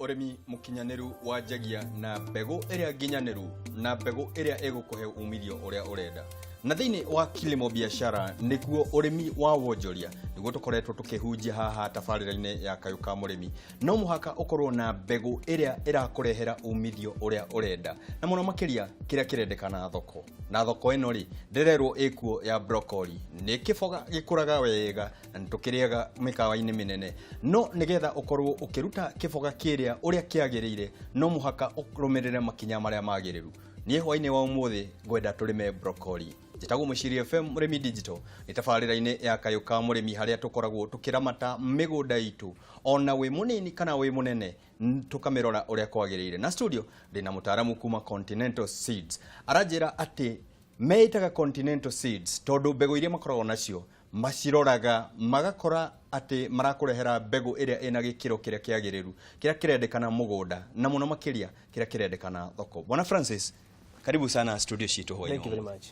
Ũrĩmi mũkinyanĩru wanjagia na mbegũ ĩrĩa nginyanĩru na mbegũ ĩrĩa ĩgũkũhe umithio ũrĩa ũrenda. Na thĩinĩ wa Kilimo Biashara nĩkuo ũrĩmi wa wonjoria nĩguo tũkoretwo tũkĩhunjia haha tabarĩra-inĩ ya Kayũ ka Mũrĩmi. No mũhaka ũkorwo na mbegũ ĩrĩa ĩrakũrehera umithio ũrĩa ũrenda na mũno makĩria kĩrĩa kĩrendekana thoko. Na thoko ĩno rĩ, ndĩrerwo ĩkuo ya broccoli. Nĩ kĩboga gĩkũraga wega na nĩ tũkĩrĩaga mĩkawa-inĩ mĩnene. No nĩgetha ũkorwo ũkĩruta kĩboga kĩrĩa ũrĩa kĩagĩrĩire, no mũhaka ũrũmĩrĩre makinya marĩa magĩrĩru. Niĩ hwainĩ wa ũmũthĩ ngwenda tũrĩme broccoli. Njĩtagwo Mũciri FM Mũrĩmi Digital, nĩ tabarĩra-inĩ ya Kayũ ka Mũrĩmi harĩa tũkoragwo tũkĩramata mĩgũnda itũ ona wĩ mũnini kana wĩ mũnene tũkamĩrora ũrĩa kwagĩrĩire. Na studio ndĩna mũtaaramu kuma Continental Seeds, aranjĩra atĩ meĩtaga Continental Seeds tondũ mbegũ iria makoragwo nacio maciroraga magakora atĩ marakũrehera mbegũ ĩrĩa ĩna gĩkĩro kĩrĩa kĩagĩrĩru, kĩrĩa kĩrendekana mũgũnda na mũno makĩria kĩrĩa kĩrendekana thoko. Bwana Francis, karibu sana studio citũ hwainĩ. Thank you very much.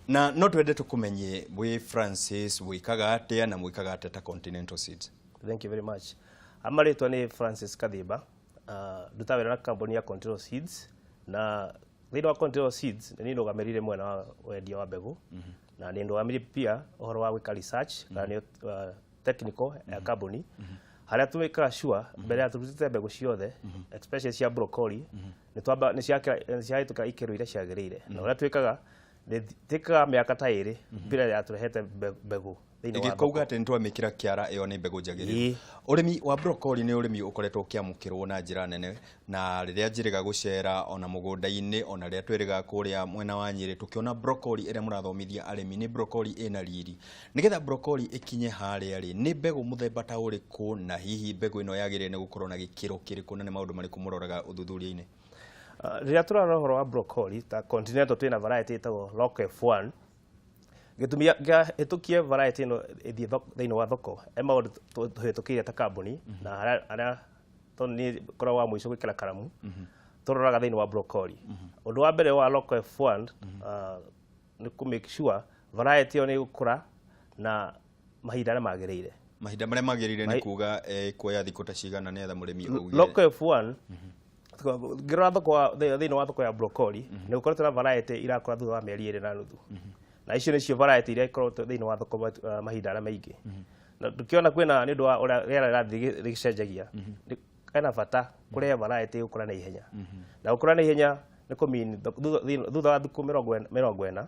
Na no twende tũkũmenye wĩ Francis, wĩkaga atĩa na mwĩkaga atĩa ta Continental Seeds? Thank you very much. Amarĩtwa nĩ Francis Kathimba. Ndutaga wĩra na kambuni ya Continental Seeds, na thĩinĩ wa Continental Seeds nĩ niĩ ndũgamĩrĩire mwena wa wendia wa mbegũ na nĩ ndũgamĩrĩire pia ũhoro wa gwĩka research kana nĩ technical ya kambuni, harĩa twĩkaga sure mbere ya tũrutĩte mbegũ ciothe, especially cia broccoli, nĩ twamba nĩ ciahĩtũka ikĩro iria ciagĩrĩire. Na ũrĩa twĩkaga nĩ twĩkaga mĩaka ta 2 mbere ya tũrehete mbegũ thĩinĩ wa Ĩgĩkauga thoko. Atĩ nĩ twamĩkĩra kĩara, ĩyo nĩ mbegũ njagĩrĩru. Ĩĩ. Ũrĩmi wa broccoli nĩ ũrĩmi ũkoretwo ũkĩamũkĩrwo na njĩra nene, na rĩrĩa njĩrĩga gũcera ona mũgũnda-inĩ, ona rĩrĩa twĩrĩga kũrĩa mwena wa Nyĩrĩ, tũkĩona broccoli ĩrĩa mũrathomithia arĩmi nĩ broccoli ĩna riri. Nĩgetha broccoli ĩkinye harĩa rĩ, nĩ mbegũ mũthemba ta ũrĩkũ, na hihi mbegũ ĩno yagĩrĩire nĩ gũkorwo na gĩkĩro kĩrĩkũ, na nĩ maũndũ marĩkũ mũroraga ũthuthuria-inĩ? Rĩrĩa tũrarora ũhoro wa broccoli ta Continental, twĩna variety ĩtagwo Lock F1. Gĩtũmi kĩa hĩtũkie variety ĩno ĩthiĩ thĩinĩ wa thoko, he maũndũ tũhĩtũkĩire ta kambuni na harĩa tondũ niĩ ngoragwo wa mũico gwĩkĩra karamu, tũroraga thĩinĩ wa broccoli. Ũndũ wa mbere wa Lock F1 nĩ kũ make sure variety ĩyo nĩ ĩgũkũra na mahinda arĩa magĩrĩire. Mahinda marĩa magĩrĩire nĩ kuga kuoya thikũ ta cigana nĩgetha mũrĩmi auge? Lock F1, ngĩrora thoko thĩinĩ wa thoko ya broccoli, nĩ gũkoretwo na variety irakũra thutha wa mĩeri 2.5, na icio nĩcio variety iria ikoretwo thĩinĩ wa thoko mahinda arĩa maingĩ. Na tũkĩona kwĩna nĩ ũndũ wa ũrĩa rĩera rĩrathiĩ rĩgĩcenjagia, hena bata kũrehe variety ĩgũkũra na ihenya, na gũkũra na ihenya nĩ kũmean thutha wa thikũ 40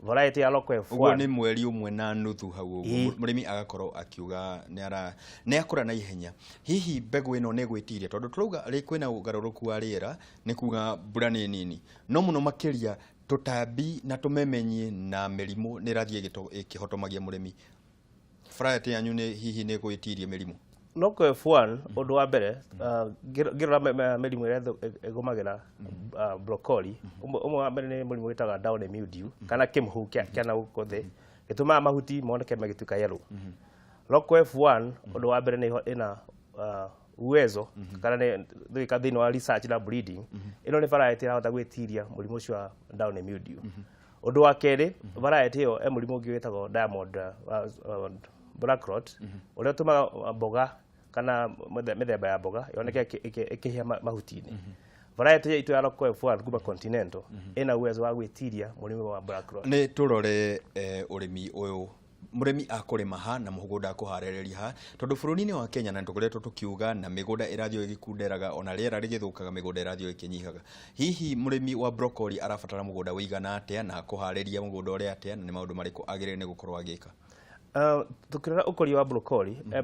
variety ya Lock F1. Ũguo nĩ mweri 1.5 hau ũguo. Ĩĩ. Mũrĩmi agakorwo akiuga nĩ ara nĩ akũra na ihenya. Hihi mbegũ ĩno nĩ ĩgwĩtiria, tondũ tũrauga rĩ kwĩna ũgarũrũku wa rĩera, nĩ kuga mbura nĩ nini, no mũno makĩria tũtambi na tũmemenyi na mĩrimũ nĩ ĩrathiĩ ĩkĩhotomagia mũrĩmi. Variety yanyu nĩ hihi nĩ ĩgwĩtiria mĩrimũ? Lock F1, ũndũ wa mbere, ngĩrora mĩrimũ ĩrĩa ĩgũmagĩra broccoli, ũmwe wa mbere nĩ mũrimũ wĩtagwo downy mildew kana kĩmũhu kĩa na gũkũ thĩ gĩtũmaga mahuti moneke magĩtuĩka yellow. Lock F1, ũndũ wa mbere, nĩ ĩna uwezo kana nĩ twĩka thĩinĩ wa research na breeding, ĩno nĩ variety ĩrahota gwĩtiria mũrimũ ũcio wa downy mildew. Ũndũ wa kerĩ, variety ĩyo he mũrimũ ũngĩ wĩtagwo diamond black rot, ũrĩa ũtũmaga mboga kana mĩthemba ya mboga yoneke ĩkĩhĩa mahuti-inĩ. Variety itũ ya Lock F1 kuma Continental ĩna uwezo wa gwĩtiria mũrimũ wa black rot. Nĩ tũrore ũrĩmi ũyũ, mũrĩmi akũrĩma ha na mũgũnda akũharĩrĩria ha, tondũ bũrũri-inĩ wa Kenya na tũkoretwo tũkiuga na mĩgũnda ĩrathiĩ o ĩgĩkunderaga, ona rĩera rĩgĩthũkaga mĩgũnda ĩrathiĩ o ĩkĩnyihaga. Hihi mũrĩmi wa broccoli arabatara mũgũnda ũigana atĩa, na akũharĩria mũgũnda ũrĩa atĩa, na nĩ maũndũ marĩkũ agĩrĩire nĩ gũkorwo agĩka? Tũkĩrora ũkũria wa broccoli, he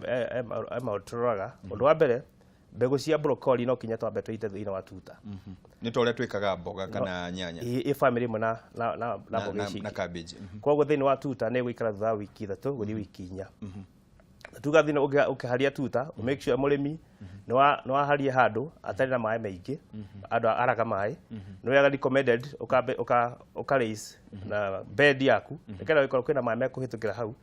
maũndũ tũroraga. Ũndũ wa mbere, mbegũ cia broccoli no kinya twambe tũite thĩinĩ wa tuta. Nĩ ta ũrĩa twĩkaga mboga kana nyanya. Ĩ family ĩmwe na mboga ici na ingĩ. Cabbage. Koguo thĩinĩ wa tuta nĩ ĩgũikara thutha wa wiki 3 gũthiĩ wiki 4. Na tuga thĩinĩ ũkĩharia tuta, make sure mũrĩmi nĩ waharia handũ atarĩ na maĩ maingĩ, handũ araga maĩ. Nĩ wega, recommended ũkambe ũka raise na bed yaku nĩgetha gũkorwo kwĩna maĩ mekũhĩtũkĩra hau.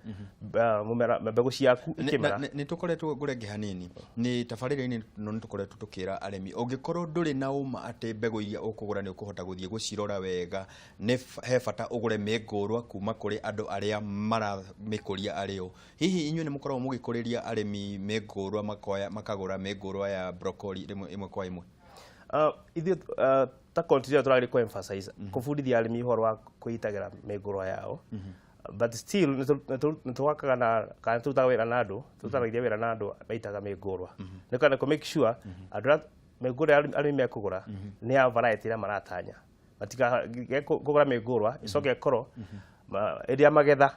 Mũmera, mbegũ ciaku ikĩmera. Nĩ tũkoretwo ngũrenge hanini nĩ tabarĩra-inĩ ĩno, nĩ tũkoretwo tũkĩra arĩmi, ũngĩkorwo ndũrĩ na ũma atĩ mbegũ iria ũkũgũra nĩ ũkũhota gũthiĩ gũcirora wega, nĩ he bata ũgũre mĩngũrwa kuma kũrĩ andũ arĩa maramĩkũria arĩ o. Hihi inyuĩ nĩ mũkoragwo mũgĩkũrĩria arĩmi mĩngũrwa, makoya makagũra mĩngũrwa ya broccoli rĩmwe ĩmwe kwa ĩmwe? Ithuĩ ta continue tũrarĩ kũ emphasize kũbundithia arĩmi ũhoro wa kwĩitagĩra mĩngũrwa yao, but still nĩ twakaga na kana nĩ tũrutaga wĩra na andũ, tũrutanagia wĩra na andũ maitaga mĩngũrwa, nĩ kana kũ make sure andũ arĩa mĩngũrwa ĩrĩa arĩmi mekũgũra nĩ ya variety ĩrĩa maratanya, matikage kũgũra mĩngũrwa ĩcoke ĩkorwo ĩrĩa magetha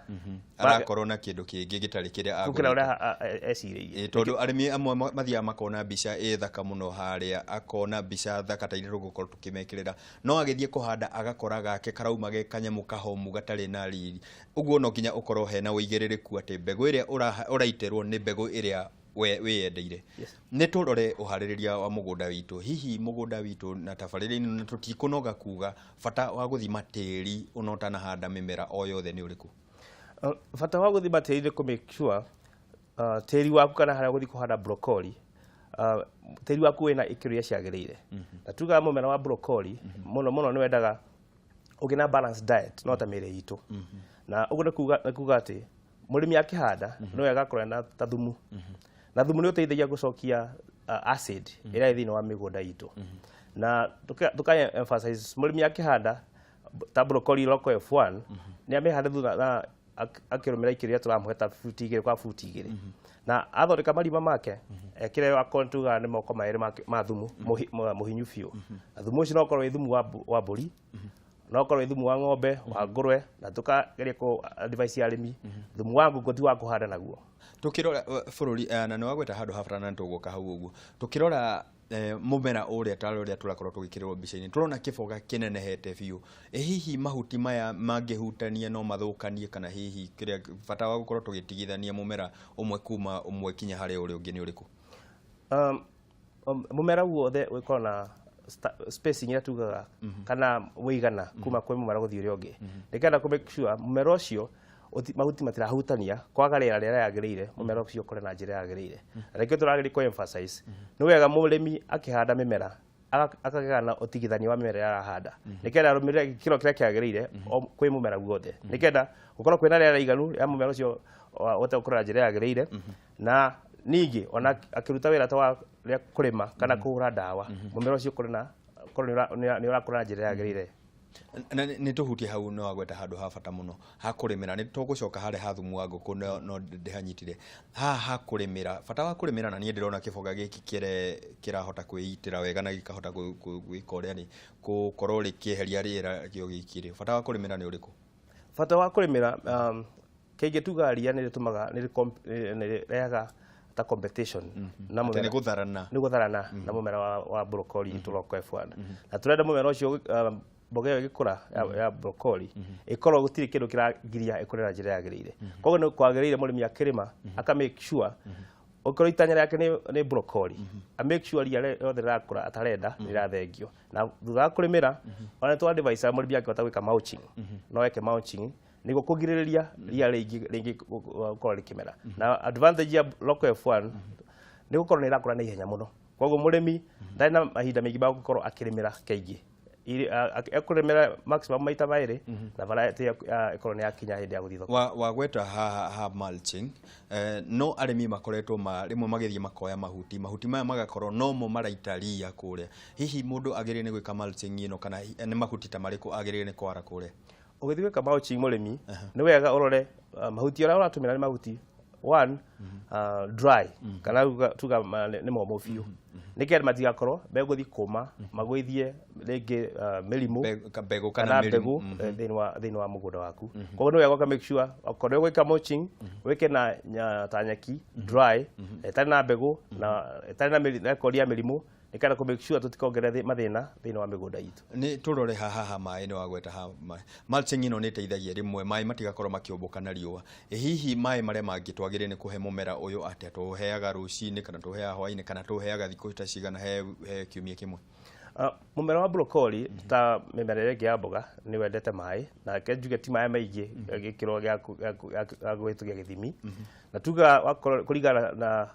arakorwo na kĩndũ kĩngĩ gĩtarĩ kĩrĩa gũkĩra agũrĩte. Ũrĩa ecirĩirie. Ĩ, tondũ arĩmi amwe mathiaga makona mbica ĩ thaka mũno harĩa, akona mbica thaka ta iria tũgũkorwo tũkĩmekĩrĩra, no agĩthiĩ kũhanda agakora gake karauma ge kanyamũ kahomu gatarĩ na riri. Ũguo no nginya ũkorwo hena ũigĩrĩrĩku atĩ mbegũ ĩrĩa ũraitĩrwo nĩ mbegũ ĩrĩa we wĩyendeire. Nĩ tũrore ũharĩrĩria wa mũgũnda witũ, hihi mũgũnda witũ na tabarĩra-inĩ, na tũtikũnoga kuga bata wa gũthima tĩri ona ũtanahanda mĩmera o yothe nĩ ũrĩkũ? Bata wa gũthima tĩri nĩ kũ make sure tĩri waku kana harĩa ũgũthiĩ kũhanda broccoli, tĩri waku wĩna ikĩro iria ciagĩrĩire. Na tugaga mũmera wa broccoli mũno mũno nĩ wendaga ũgĩe na balanced diet, no ta mĩrĩ itũ. Na ũguo nĩ kuga atĩ mũrĩmi akĩhanda nĩ wega akorwo na ta thumu, na thumu nĩ ũteithagia gũcokia acid ĩrĩa ĩ thĩinĩ wa mĩgũnda itũ. Na tũka emphasize mũrĩmi akĩhanda ta broccoli Local F1 nĩ amĩhande thutha na akĩrũmĩra ikĩro iria tũramũhe ta buti 2 kwa buti 2, na athondeka marima make ekĩre akorwo tugaga nĩ moko 2 ma thumu mũhinyu biũ. Na thumu ũcio no ũkorwo wĩ thumu wa mbũri, no ũkorwo wĩ thumu wa ng'ombe, wa ngũrwe, na tũkageria kũ advise arĩmi thumu wa ngũkũ ti wa kũhanda naguo. Tukirora bũrũri na nĩ wagweta handũ ha bata na nĩtũgũka hau ũguo, tukirora mũmera ũrĩa ta ũrĩa tũrakorwo tũgĩkĩrĩrwo mbica-inĩ, tũrona kĩboga kĩnenehete biũ. Ĩ hihi mahuti maya mangĩhutania no mathũkanie, kana hihi kĩrĩa bata wa gũkorwo tũgĩtigithania mũmera ũmwe kuma ũmwe kinya harĩ ũrĩa ũngĩ nĩ ũrĩkũ? Mũmera guothe ũgĩkorwo na spacing ĩrĩa tugaga kana mũigana kuma kwĩ mũmera gũthiĩ ũrĩa ũngĩ, nĩgetha kũ make sure mũmera ũcio mahuti matirahutania, kwaga rĩera rĩrĩa rĩagĩrĩire, mũmera ũcio ũkũre na njĩra yagĩrĩire. Na nĩkĩo tũrageria kũ emphasize nĩ wega mũrĩmi akĩhanda mĩmera akagĩa na ũtigithania wa mĩmera ĩrĩa arahanda, nĩgetha arũmĩrĩre gĩkĩro kĩrĩa kĩagĩrĩire kwĩ mũmera guothe, nĩgetha gũkorwo kwĩna rĩera iganu rĩa mũmera ũcio ũhote gũkũra na njĩra yagĩrĩire. Na ningĩ ona akĩruta wĩra ta wa rĩa kũrĩma kana kũhũra ndawa, mũmera ũcio ũkũre na ũkorwo nĩ ũrakũra na njĩra yagĩrĩire. Na nĩ tũhutie hau, no wagweta handũ ha bata mũno ha kũrĩmĩra. Nĩ tũgũcoka harĩa ha thumu wa ngũkũ, no ndĩhanyitire haha ha kũrĩmĩra, bata wa kũrĩmĩra. Na niĩ ndĩrona kĩboga gĩkĩ kĩrahota kwĩitĩra wega na gĩkahota gwĩka ũrĩa nĩ gũkorwo rĩkĩeheria rĩera kĩo gĩkĩ. Bata wa kũrĩmĩra nĩ ũrĩkũ? Bata wa kũrĩmĩra, kaingĩ tugaga ria nĩ rĩtũmaga nĩ rĩrehaga ta competition na atĩ nĩ mũmera gũtharana. Nĩ gũtharana na mũmera wa broccoli itũ Local F1, na tũrenda mũmera ũcio, mboga ĩyo ĩgĩkũra ya broccoli ĩkorwo gũtirĩ kĩndũ kĩragiria ĩkũre na njĩra yagĩrĩire. Koguo nĩ kwagĩrĩire mũrĩmi akĩrĩma aka make sure okorwo itanya rĩake nĩ broccoli, a make sure ria rĩothe rĩrakũra atarenda nĩ rĩrathengio. Na thutha wa kũrĩmĩra, ona twa advise mũrĩmi angĩhota gwĩka mulching, no eke mulching nĩguo kũgirĩrĩria ria rĩingĩ rĩngĩ gũkorwo rĩkĩmera. Na advantage ya Local F1 nĩ gũkorwo nĩ ĩrakũra na ihenya mũno, koguo mũrĩmi ndarĩ na mahinda maingĩ ma gũkorwo akĩrĩmĩra kaingĩ. Ekũrĩmĩra maximum maita 2 na variety ĩkorwo nĩ yakinya hĩndĩ ya gũthiĩ thoko. Wagweta ha mulching, no arĩmi makoretwo rĩmwe magĩthiĩ makoya mahuti, mahuti maya magakorwo nomo maraita ria kũrĩa. Hihi mũndũ agĩrĩire nĩ gwĩka mulching ĩno, kana nĩ mahuti ta marĩkũ agĩrĩire nĩ kwara kũrĩa? Ũgĩthiĩ gwĩka mulching, mũrĩmi nĩ wega ũrore mahuti ũrĩa ũratũmĩra nĩ mahuti one dry kana tuga nĩ momũ biũ, nĩgetha matigakorwo megũthiĩ kũma magũithie rĩngĩ mĩrimũ mbegũ kana kana mĩrimũ. Mbegũ thĩinĩ wa mũgũnda waku. Koguo nĩ wega ũka make sure okorwo nĩ ũgwĩka mulching, wĩke na ta nyeki dry ĩtarĩ na mbegũ na ĩtarĩ na record ya mĩrimũ, nĩgetha kũ make sure tũtikongerera mathĩna thĩinĩ wa mĩgũnda itũ. Nĩ tũrore haha ha maĩ. Nĩ wagweta ha maĩ, mulching ĩno nĩ ĩteithagia rĩmwe maĩ matigakorwo makĩũmbũka na riũa. Ĩ hihi maĩ marĩa mangĩ twagĩrĩire nĩ kũhe mũmera ũyũ atĩa? Tũheaga rũcinĩ kana tũheaga hwaĩ-inĩ kana tũheaga thikũ ta cigana he kiumia kĩmwe? Mũmera wa broccoli, ta mĩmera ĩrĩa ĩngĩ ya mboga, nĩ wendete maĩ, na reke njuge ti maĩ maingĩ gĩkĩro gĩa kũhĩtũkia gĩthimi. Na tuga wakorwo kũringana na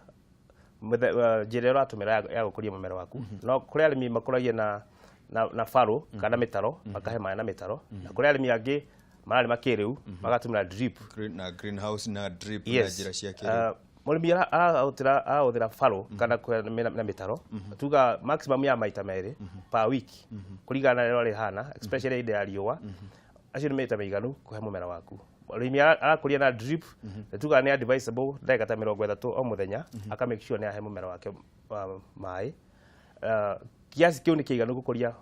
njĩra ĩrĩa ũratũmĩra ya gũkũria mũmera waku, no kũrĩ arĩmi makũragia na barũ kana mĩtaro, makahe maĩ na mĩtaro, na kũrĩ arĩmi angĩ mararĩma kĩrĩu, magatũmĩra drip. Na greenhouse na drip na njĩra cia kĩrĩu. Mũrĩmi arahũthĩra barũ kana kũhe na mĩtaro, tuga maximum ya maita 2 per week, kũringana na rĩrĩa rĩhana, especially hĩndĩ ya riũa. Acio nĩ maita maiganu kũhe mũmera waku. Mũrĩmi arakũria na drip, nĩ tuga nĩ advisable ndagĩka ta 30 o mũthenya aka make sure nĩ ahe mũmera wake maĩ. Kiasi kĩu nĩ kĩiganu gũkũria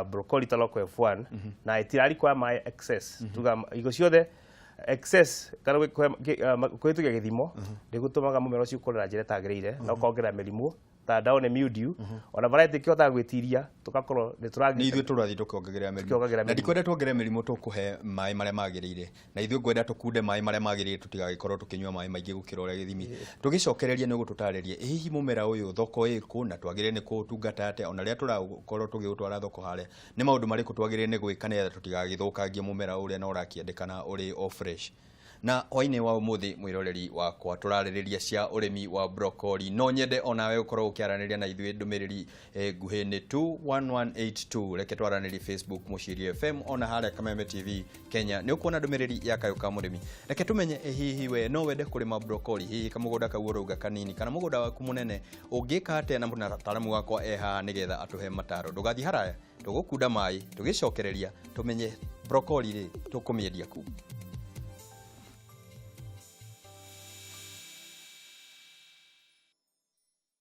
broccoli ta Local F1, na ĩtirarikwa maĩ excess. Tuga igo ciothe excess kana kũhĩtũkia gĩthimo nĩ gũtũmaga mũmera ũcio ũkũre na njĩra ĩtagĩrĩire na ũkongerera mĩrimũ ta downy mildew. Ona variety ĩkĩhotaga gwĩtiria, tũgakorwo nĩ Nĩ tũragita ithuĩ tũrathiĩ tũkĩongagĩrĩra mĩrimũ. Tũkĩongagĩrĩra Na mĩrimũ. Ndikwenda tuongerere mĩrimũ, tũkũhe maĩ marĩa magĩrĩire, na ithuĩ ngwenda tũkunde maĩ marĩa magĩrĩire, tũtigagĩkorwo tũkĩnyua maĩ maingĩ gũkĩra ũrĩa gĩthimi. Tũgĩcokereria nĩ ũgũtũtarĩria ĩ hihi mũmera ũyũ thoko ĩkũ, na twagĩrĩire nĩ kũũtungata atĩa, ona rĩrĩa tũrakorwo tũgĩũtwara thoko harĩa, nĩ maũndũ marĩkũ twagĩrĩire nĩ gwĩka nĩgetha tũtigagĩthũkangie mũmera ũrĩa na ũrakĩendekana ũrĩ o fresh. Na hwainĩ wa ũmũthĩ, mwĩroreri wakwa, tũrarĩrĩria cia ũrĩmi wa broccoli. No nyende onawe ũkorwo ũkĩaranĩria na ithuĩ. Ndũmĩrĩri nguhĩ nĩ 21182. Reke twaranĩrie Facebook Mũciiri FM, ona harĩa Kameme TV Kenya nĩ ũkuona ndũmĩrĩri ya Kayũ ka Mũrĩmi. Reke tũmenye ĩ hihi we no wende kũrĩma broccoli, hihi kamũgũnda kau ũrauga kanini kana mũgũnda waku mũnene, ũngĩka atĩa? Na mũtaaramu wakwa e haha nĩgetha atũhe mataro. Ndũgathiĩ haraya, tũgũkunda maĩ, tũgĩcokereria tũmenye broccoli rĩ tũkũmĩendia ku.